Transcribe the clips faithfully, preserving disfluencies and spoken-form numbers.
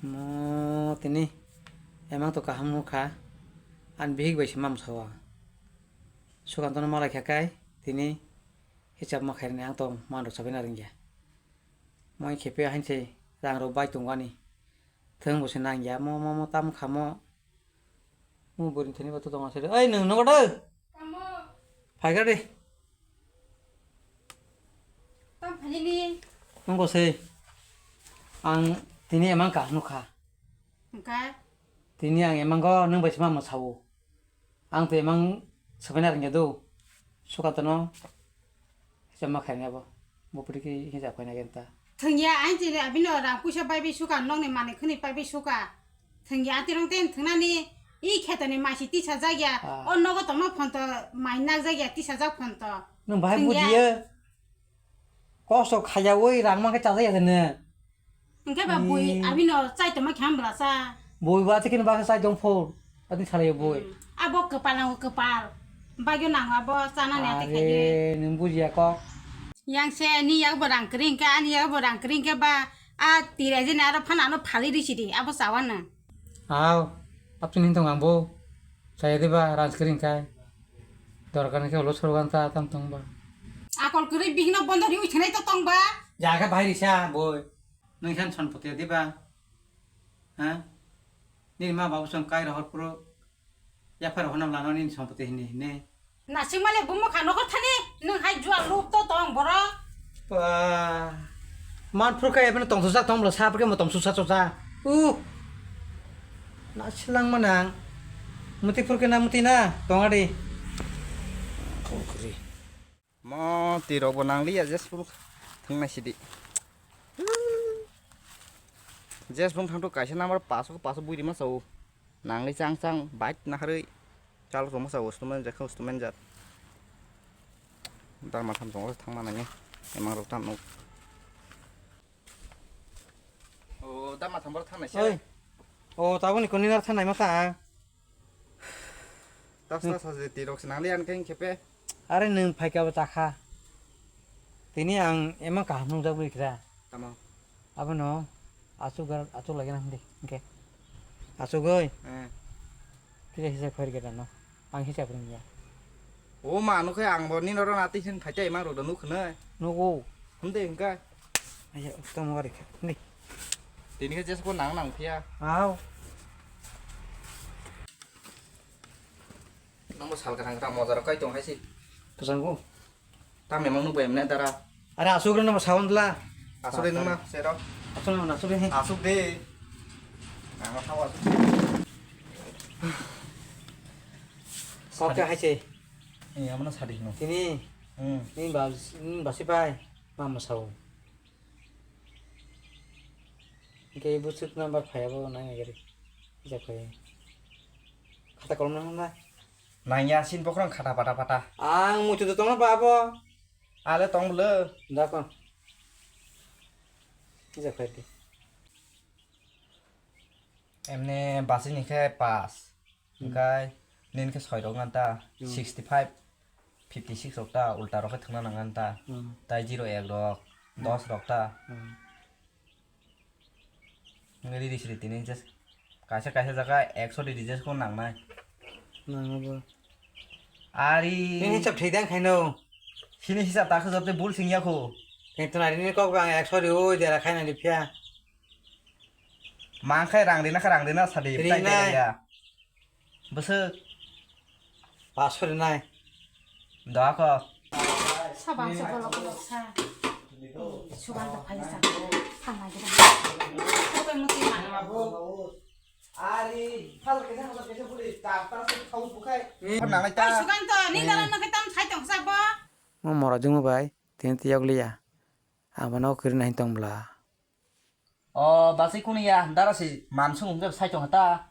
Mo tini emang to kaham nukha, ani bihik bai se ma mwsao. Sukantono malai kha kai tini hisab ma khairani ang tong manrok sabai narwkya. Mo khe pe hain se rang rok bai tongo ani. Thwng bo se nangya mo, mo, mo tam kha mo. Mo bwrwi thani ba to tong ase. Oi nwng nogo da? Tamo. Phai kha de. Tam phani ni. Nwng bo se. Ang tini emang ka nukha. Wngkha? Tini ang emang go nwng bai se ma mwsao. Ang to emang sabai narwkya do. Sukantono. Hisa ma khaina bo. Bo puri ki hisa khaina genta. Thwngya, ang tini abino rang puisa bai bai suka, nokni manwi khwnwi pai bai suka. Thwngya, atirong ten thwngnani, i khetoni maisi tisa jakya. Ah. O nogo tongma phonto mai nak jakya, tisa jak phonto. Nwng bahai thwngya. Bujiya. Kosto khaya oi rang ma khe chajaya de ne. Hingke ba bui abino chai tongma khe hambrasa. Bui ba chicken ba chai tong phor. Ati salai bui. Hmm. Abo kwpal nango kwpal. Bagyo nango abo chanani ate khaidi. Are, nwng bujiya kok. Yang se ni yak bo rang kring khe, ani yak bo rang kring khe ba a tira jeni aro phana ano phali risi di, abo chawa nang. Aw, apni hintong ang bo. Chaya de ba rang kring kai. Dorkar ni khe ulo sorgan ta tam tong ba. Akol kwrwi bihino bondo ri uithai to tong ba. Jaga bahai risa bui. Nwng khe ani sompoti ya diba? Ha? Nini ma babu song kai rohor puro. Yaphar honam lano nini sompoti hini hini. Nasing male bumo kha nokor thani. Nwng hai jua lup to tong borok. Ba. Man phur kai abeno tong susa tong bla sa phur ke mo tong susa susa. Uh. Na silang manang. Muti phur ke na muti na tong adi. Kongkri. Mo twi rok bo nang liya, jes phuru thwng nai sidi. Jes phung thangtu kaisa number paso, paso bui rima sao. Nang li chang chang bike naharwi chal roma sao, stumen jak, stumen jak. Dar matham tongo thang ma nang, emang rok tam nuk. O, dar matham bor thang nai se. Oi. O, taboni koni nar thang nai ma kha. Tasa tasa je tirok se nang liya khe hingkhe pe. Are nwng phaikha bo chakha. Tini ang emang kaham nungjak bui kra. Tamo? Abono achuk gar, achuk lagi na hwndi hingkhe. Achuk oi. Eh. Kisa kisa khair geta no. Ang hisab rwngya. O ma nukhe ang bo nini oro nati sin phaikha emang rok da nukhnai. Nugo. Hwndi hingkha. Aya, tamo gari kha. Hwndi. Tini khe jesko nang nang phiya. Aw. Nangbo sal kwthang kwthang mojarok kai tong hai se. Kwchangbo? Tamni mang nukbai mane dara. Are asuk rwno bo sawan dwla. Asuk de nangma sero. Asuk rwno asuk de. Asuk de. Nangma thawa asuk. Kok khe hai se. Ni amano sadi hino. Tini. Hmm. Ni bas, ni basi pai. Mama sawo. Hingke bwswk number phaiya bo nai nai gari. Kisa phai. Khata kolom nang na? Nangya sin bokrong khata pata pata. Ang muitu to tongna ba abo. Ale tong bwle. Da kon. Kisa phai di. Emne basi ni khe pas. Hmm. Hingkai nini khe soi rok ngan ta. Hmm. Sixty five. Fifty six rok ta ulta rok khe thwngna nang ngan ta. Hmm. Tai zero ek rok, hmm, dos rok ta. Hmm. Nungwi riri siri tini just kaisa kaisa jaga ekso riri just ko nangnai. Nangma bo. Ari. Nini hisab thai dang khaino. Sini hisab ta khajak tei bul sing ya kho. Kaitor ari ni kok bang ekso ri o jera khaina ni phiya. Mang khai rang rina kha rang rina sadi. Rinai. Tai ya. Bwswk. Paso rinai. Doa ko. Sabang se bolok bolok sa. Subang ta phai sa. Thang nai jera. Ko ko muti ma. Ari, phal kaisa, phal kaisa buli, tak, tak, se thau bukhai. Hmm. Phar nangai ta. Oi, Sukanto, ni dara no khe tam sai tong sa bo. Mo mora jung bai, tin tiyok liya. Abano kiri nai tong bla. O, basi kunu ya, dara si, man sung hingke sai tong ta.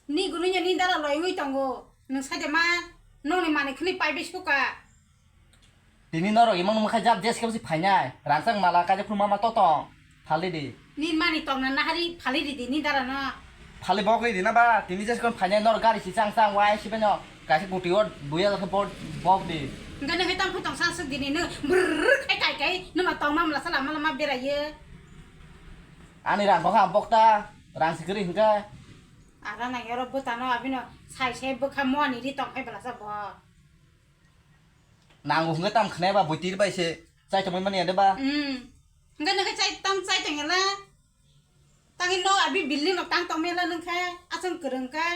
Ni gunu ya ni dara loi ngui tongo. Nung sai de ma, nong ni mani khni pai be suka. Tini norok imang nung khai jat jes khe si phainai. Rangchak mala kaijak phuru mama to tong. Phali di. Ni mani tong na nahari phali di di ni dara no. Phali bok ri di na ba. Tini jes kon phainai norok gari si chang chang wai si bai no. Kaisa guti o dui hajar khe bok, bok di. Hingke nung hai tang phutong sa suk di ni nung brrrr khai kai kai. Nung ma tong ma mala sala mala ma berai ye. Ani rang bokha bokta, rang sikiri hingka. Ara na yoro bwtano abino sai sai bwkha moni ri tong phai bwlasa bo. Nango hingka tam khnai ba buitir bai se chai tongmani ade ba. Hmm. Hingka nang chai tam chai tong yala. Tangi no abi building no tang tong mela nang kha asang kwrwng ka.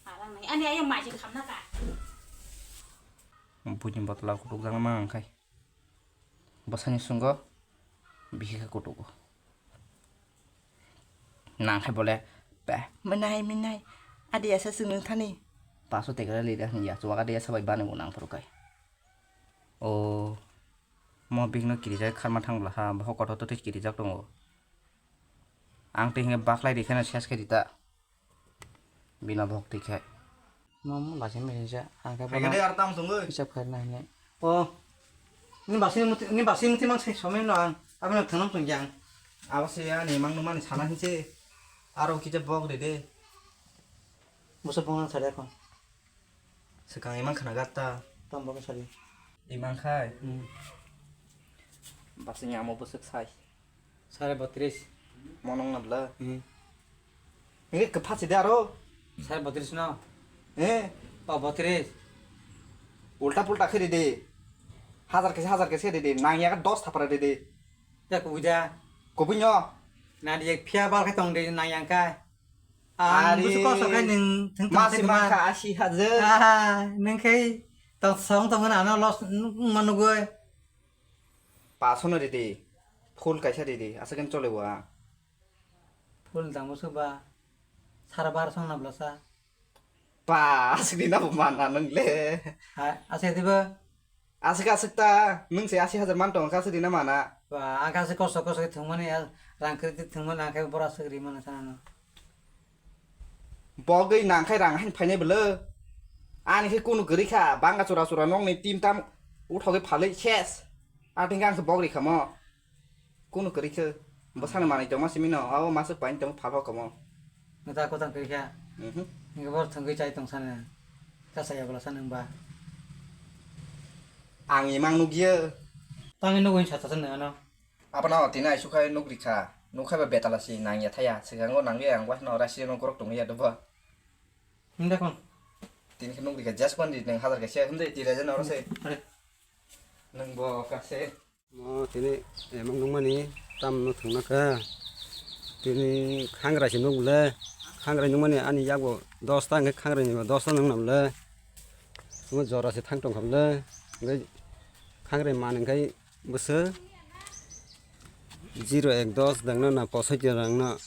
Ara nai ani ayo maji khamna ka. Buini botla kutuk jang mang khai. Bwsani sungo bihikhe kutugo. Nang khai bole, "Pe, minai, minai, adi asa sung nung thani." Paso tegra lida hwn ya, chuwak adi asa bai bani bo nang phuru kai. O, mo bihikno kirijak kharma thang bwla ha, bohok kotor to tei kirijak tongo. Ang tei hwnke baklai ri kheno ses khe rita. Bina bhokti khai. Mom basi mesi sa, ang khe Hai bono khe ar tam sungwi. Hisab khairna hini. O, ni basi muti, ni basi muti mang sai somai no ang. Abino thanam tong yang. Abo se ani mang no mani sana hinse. Aro kije bok de de. Busa bong ang sari akon. Sekang imang khana gatta. Tam bok sari. Imang khai. Hmm. Basi nyamo busuk sai. Sare botris. Monong na bla. Hmm. Ini kepha sih daro. Sare botris no. Eh. O botris. Ulta pulta khe de. Hazar kese hazar kese de. Nang ya dos thapra de. Ya kuida. Kubinyo. Na di ek phia bal khe tong de nang yang kai. Ang Ari. Busu koso kai ning thung thung Masi thung mangkha thung. Asi hajar. Ah, nang kai tong song tong na no los manugoi. Pasono ridi, full kaisa ridi, aswk khe chole bo a. Full damo swba, sara bar song na blasa. Pa, aswk rina bo mana nung le. Ha, aswk diba? Aswk aswk ta, nung se asi hajar man tong kha aswk rina mana. Ba, ang kha se kosto kosto thwngmani, rang kwrwi thwngmani, ang khe bora aswk ri mana sana no. Bogwi nang khai rang hain phainai bwlw. Ani khe kunu kwrwi kha, banga chura chura nokni tim tam uthogwi phalwi ses. Ating khe ang khe bogri khamo. Kunu kwrwi khe bwsano manwi tongma simi no, abo masuk paini tongma phalho kamo. Nota kotang kwrwi kha. Mhm. Nge bor thwngwi chai tong sana. Kasa ya bwla sana wngba. Ang imang nukya. Tangwi nugwi sa sa sana ano. Abono tini aisuk khai nuk rikha. Nuk khai ba betala si nang ya thaya. Swkango nang ya ang waisno raisi no gorok tong ya dobo. Him da kon. Tini khe nuk rikha just kon di nang hazar kaisa him de tira jan oro se. Are. Nang bo ka se. Mo tini emang nung mani tam no thung na kha. Tini khangra si nuk le. Khangra nung mani ani yak bo dos ta nge khangra ni dos ta nung nam le. Mo jora se thang tong kham le. Nge khangra man nge Bwswk zero ek dos dangno na posoito rangno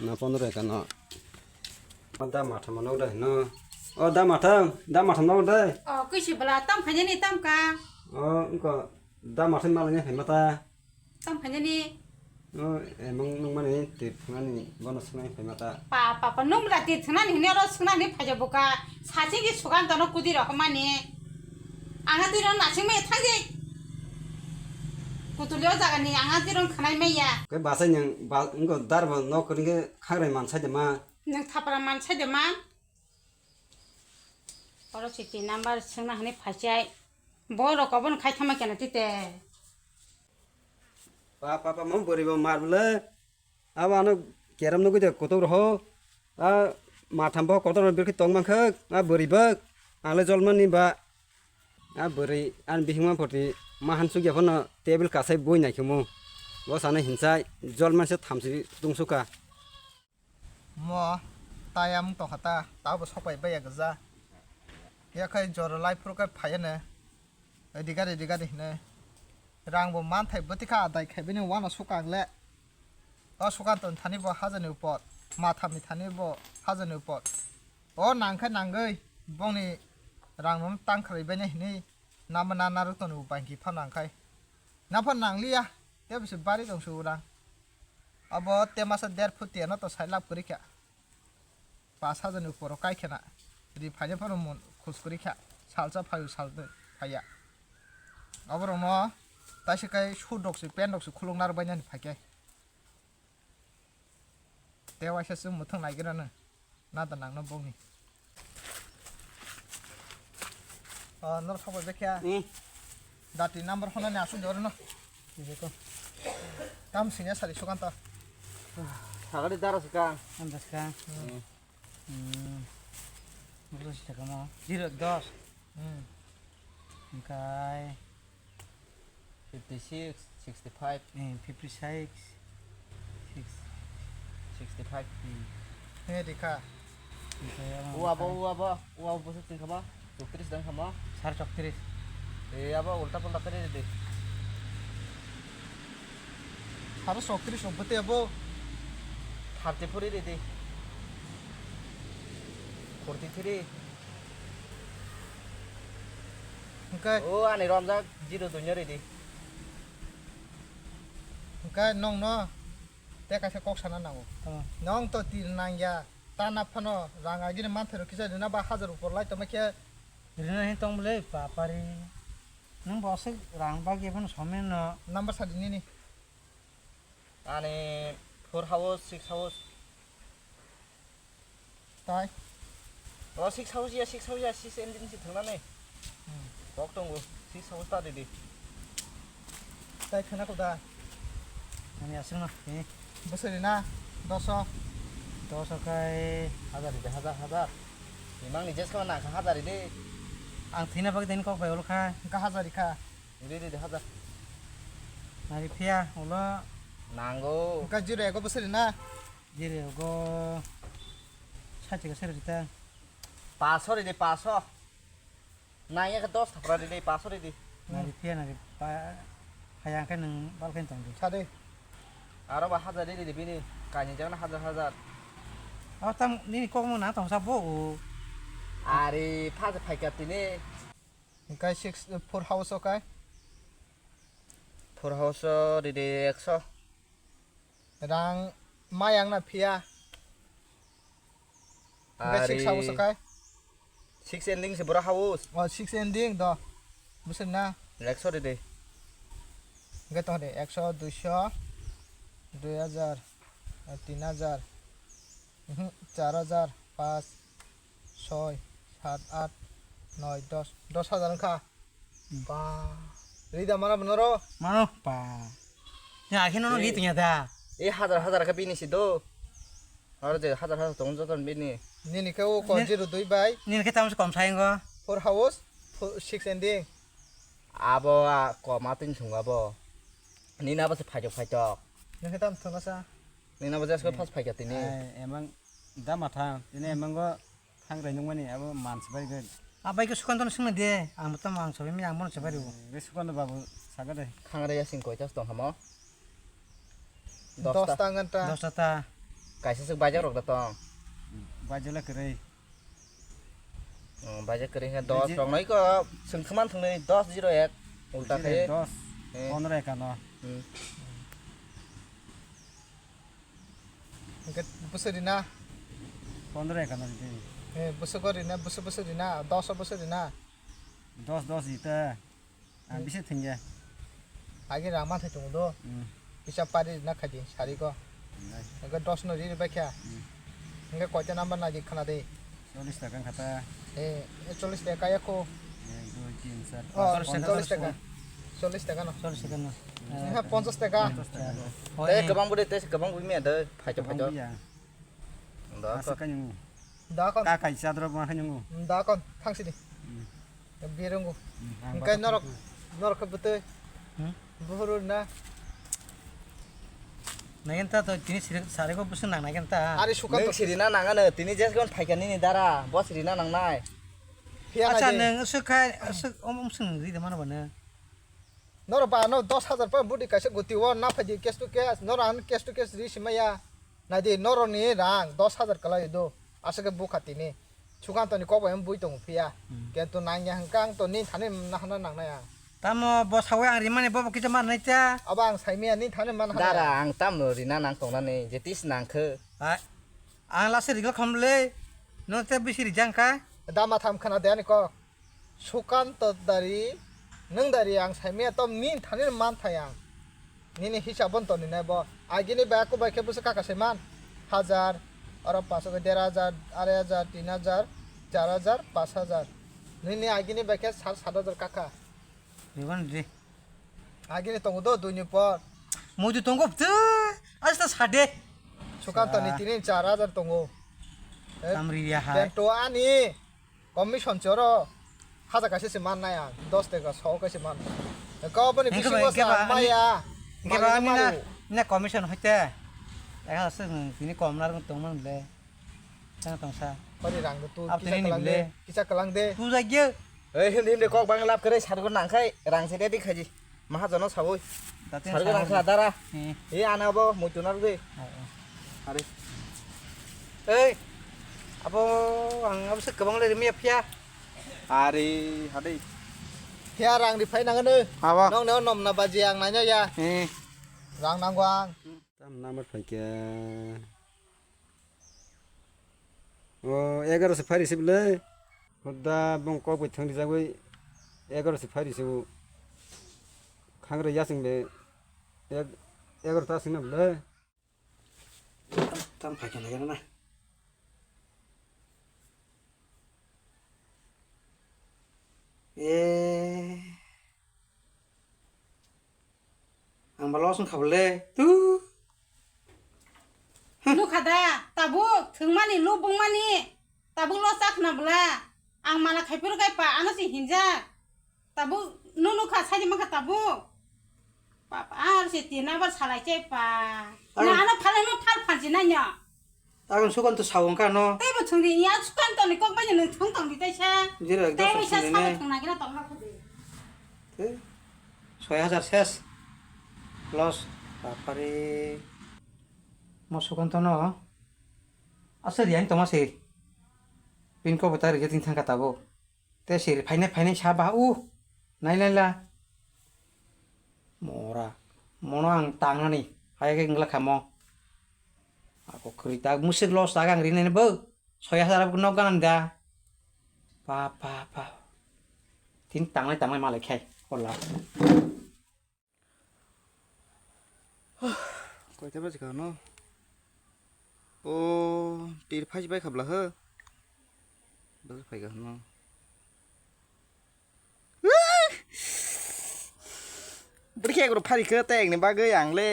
na pondro ekano. Da matham no dai no. O da matham, da matham no dai. O kisi bwla tam khainani tam ka. O wngkha da matham malanya phaima ta. Tam khainani. O emang nungmani tir thunani bono sunai phaima ta. Pa pa pa nung bwla tir thunani hini oro sunani phaija buka. Saching ki sugan tono kudi rok mani. Anga twi ron nasing mai thang di. Kutuli o jaga ni anga twi ron khanai mai ya. Khe basai nang ba wngkha dar bo nok ni khe khagrai man sai de ma. Nang thapra man sai de ma. Oro siti number sengna hani phaichai. Bo rok obo khai thama kena tite. Pa pa pa mo bwrwi bo mar bwle. Abo ano keram nugui de kotor ho. A matham bo kotor birkhi tong mankha. A bwrwi bak. Ang le jolmani ba. A bwrwi ani bihingma poti ma han sugya phano table kasai boi nai khemo. Bo sana hinsai jolman se thamsi tungsuka. Mo tayam tongkha ta, tabo sopai baiya gja. Yakhai jora lai phuru khe phaiya ne. Edi gari, edi gari hine. Rang bo manthai bwtwi kha adai khai bini wano sukang le. O sukang ton thani bo hajar ni upor, matham ni thani bo hajar ni upor. O nang khe nangwi bongni rang no tang khlai bini hini nama na narwk toni bo bangki phano nang khai. Na phano nang liya, tei bisi bari tong su rang. Abo te masa der phut tiya no to sai lab kwrwi kha. Pas hajar ni upor o kai khena. Ri phaina phano mun khus kwrwi kha. Salsa phaio sal phaiya. Aborok no taisa kai shoe rok se pant rok se khuluk nar bainani phaikai. Te waisa se muthung nai gana no. Na da nang no bongni. O nor thok bai kha. Hmm. Dati number hono ni asuk jor no. Jeko. Tam sini sari Sukanto. Sagari dara sika. Andas ka. Hmm. Hmm. Bro sita kamo. Zero dos. Hmm. Engkai. Fifty six, sixty five. Eh, fifty six. Six. Sixty five. Hmm. He dikha. Engkai abo Uwa bo, engkai. Uwa bo, uwa bo bwswk chwng khamo? Chowtris dang khamo? Sar chowtris. Eh, abo ulta pulta kari ridi. Sar chowtris rok bwtwi abo. Thirty four ridi. Forty three. Engkai. O ani romjak zero duino ridi. Engkai nongno te kaisa kok sana nango. Tamo. Nong to til nangya. Ta na phano rang agini manthai rok kisa rina ba hajar upor lai tongma khe. Rina hin tong bwle papari. Nung bo se rang bagi phano somen no. Number sa di nini. Ani four house, six house. Tai. O six house ya, six house ya, six engine si thangna ne. Hmm. Kok tongo, six house ta di di. Tai khana ko da. Ani aswk no. Eh. Bwswk rina, doso. Doso kai. Hajar di, hajar, hajar. Imang ni jeska na hajar di. Ang thina bak den kok bai ol kha. Engka hajar kha. Di di di hajar. Nari phiya ulo. Nango. Engka jure ego bwswk rina. Jire go sati ka sari ta. Paso ridi, paso. Nang ya dos thapra ridi, paso ridi. Nari phiya nari pa hayang khe nung bal khe tong di. Sadi. Aro ba hajar ridi bini. Kani jana hajar hajar. Aw tam nini kok mo na tong sa bo o. Ari pha phaika tini. Engkai six, four house o kai. Four house o ridi ekso. Rang mayang na phiya. Engkai six house o kai. Six ending se boro house. O six ending do. Bwswk na? Ekso ridi. Engkai tong de ekso, duiso, dui hajar, tin hajar, mhm, char hajar, pas, soi, sat, at, noi, dos, dos hajar wngkha. Hmm. Ba. Rida mana bono ro? Mano pa. Ya akhino no ri tongya da. E hajar hajar khe bini si do. Aro je hajar hajar tong joto bini. Nini khe o ko zero dui bai. Nini khe tamo kom sai ngo. Four house, four, six ending. Abo a kom a tin sung abo. Nini abo se phaitok phaitok. Nini khe tam thangna sa. Nini abo jesko first phaikya tini. Ai, emang da matha, tini emang go Khangrai nungmani abo mansi bai gwi. A bai khe Sukanto no swngna de, ang bo tamo ang sabai manya ang bono sabai rw. Be Sukanto babu saga de. Khangrai ya sing koita tong hamo? Dos ta. Dos ta ngan ta. Dos ta ta. Kaisa swk bajak rok da tong. Bajak le kwrwi. Hmm, bajak kwrwi khe dos rok noi ko swng khman thwngnai dos zero ek. Ulta khe. Dos. Eh. Pondro ekano. Hmm. Hwnkhe bwswk rina? Pondro ekano ridi. Eh, bwswk o rina, bwswk bwswk rina, dos o bwswk rina? Dos, dos ita. Ah, hmm. Bisi thwngya. Agi rang manthai tongo do. Hmm. Kisa pari rina khaidi, sari go. Nai. Hwnkhe dos no riri bai kha. Hmm. Hwnkhe koita number nai di khna di. Chollish taka wngkha ta. Eh, chollish taka ya kho. Ek, dui, tin, char, oh, pas, chollish taka no. Chollish taka no. Chollish taka no. Eh, ponchash taka. Ponchash taka no. Tei kwbang bwrwi, tei kwbang bwrwi maya doi, phaito, phaito. Kwbang bwrwi ya. Da aswk kha. Kanyungo. Da kon. Ka kai chadro ma kanyungo. Da kon, thang sidi. Hmm. Birungo. Hmm, ang hwnkhe bathang norok, thang. Norok khe bwtwi. Hmm? Buhuru na. Naigen ta to tini siri, sari ko bwswk nang naigen ta. Ari Sukanto. Nwng siri na nang ano, tini jes gon phaikha nini dara, bo siri na nang nai. Phiya acha nai de. Nwng swk khai, swk om, om swk nwng ri de mano ba nwng. Norok ba no dos hajar pa budi kaisa guti o na phaidi case to case, norok ang case to case ri simaya. Nai di norok ni rang dos hajar kalai do. Aswk khe bukha tini. Sukanto ni kok bai bui tongo phiya. Hmm. Kintu nangya hwnkhe ang to nini thani nahana nangnai ang. Tamo bo sawi ang rimani bobo kisa mar nai cha. Abo ang saimaya nini thani man haya. Dara ang tamo rina nang tongnani jetis nangkhe. Hai. Ang lasi rigla khomle. No te bisi rijang kha. Dama tham khana de ani kok. Sukanto dari, nwng dari ang saimaya to nini thani man thai ang. Nini hisab on toni nai bo. Agini bai aku bai khe bwswk kaka se man. Hajar, oro paso khe der hajar, arai hajar, tin hajar, char hajar, pas hajar. Nini agini bai khe sat, sat hajar kaka. Riban ri. Agini tongo do dui ni por. Muitu tongo bwtwi, asta sade. Sukanto ni tini char hajar tongo. Eh, Tamri ya hai. Bento ani commission choro hajar kaisa se man nai ang, dos teka so kaisa man. Kau bani Engke bisingo ba, engke ba, sa ani, maya. Engke ba, Maya ani na, maru. Na commission hoite. Ega se tini kom nar tong man le. Tang tong sa. Pari rang tu Ab kisa tini ni kalang bile. De, kisa kalang de. Tu jagye. Eh, hindi, hindi, kok bang lap kere, sargo nangkai, rang se de di khaji. Mahajono saboi. Datin sargo nang kha dara. Hmm. Eh, ana bo, muitu nar de. Oh, oh. Are. Eh, abo, ang abo se kebang le rimi apia. Are, hade. Pia rang di phai nang ne. Abo. Nong ne nom na baji ang nanya ya. Hmm. Rang nang wang. Tam number phai kya. O, egaroso phai risi bwle. Hoda bong kok bai thang rijagwi egaroso phai risi o. Khangra yasing be eg-, egarota asing na bwle. Tam phai khe naikhe na. E. Ang ba loss wngkha bwle. Tu. Nukha da, tabuk thwngmani, lubungmani, tabuk loss wngkha na bwla. Ang mala khai phuru kai pa, ano se hinjak. Tabuk nu nukha, saidi mankha tabuk. Papa, ar se tina bar salai chai pa. Ang Na ano phalai no phal phansi na nya. Takon Sukanto sao wngkha no. Tei bo thwngdi ya Sukanto ni kok bai nwng thwng tong di taisa. Jera ekdam Tei bai sa thwngdi sabo ne. Thwngna gina tong na khudi. Tei soi hajar ses. Loss. Bapare. Mo Sukanto no. Asa riyan toma se. Pin ko bata ri jetin thangka tabo. Te siri phainai phainai sa ba u. Nai lai la. Mora. Mono ang tangnani. Hai ke ngla khamo. Ako kwrwi tak musik loss tak ang rinani bo. Soi hajar nok ganang da. Pa, pa, pa. Tin tangnai tangnai malai khai. Kola. Koita baji ka no? O, tir phai bai khabla ho. Baji phai ka no? Bwrwi khe guru phari khe tei ni bagwi ang le.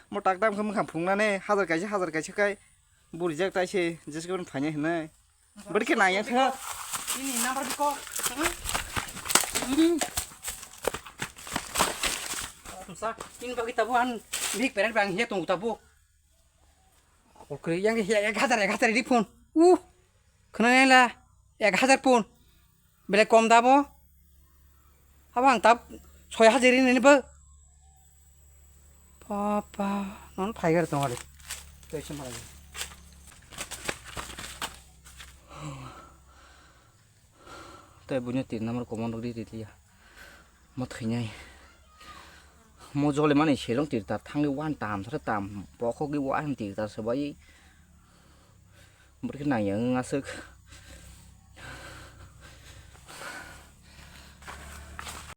Mo tak dam khe mwkhang phungnani hajar kaisa, hajar kaisa khai burijak tai se jeske phano phainai hinai. Bwrwi khe nai yang thang. Ini number biko. Hmm. Sa, ini bagi tabu an big peren bang hiya tong tabu. Akol kwrwi yang hiya ek hajar, ek hajar di phone. Uh. Khna nai la ek hajar phone. Belai kom da bo. Abo ang tab soi hajar rini bo. Papa, non phaigar tong ari. Tei se malai. Tei bunya tin number komon rok di di ya. Mo thinai. Mo jole mani selong tir tar thangwi wan tam thar tam. Bokhok di wan tir tar sabai. Bwrwi khe nang yang aswk.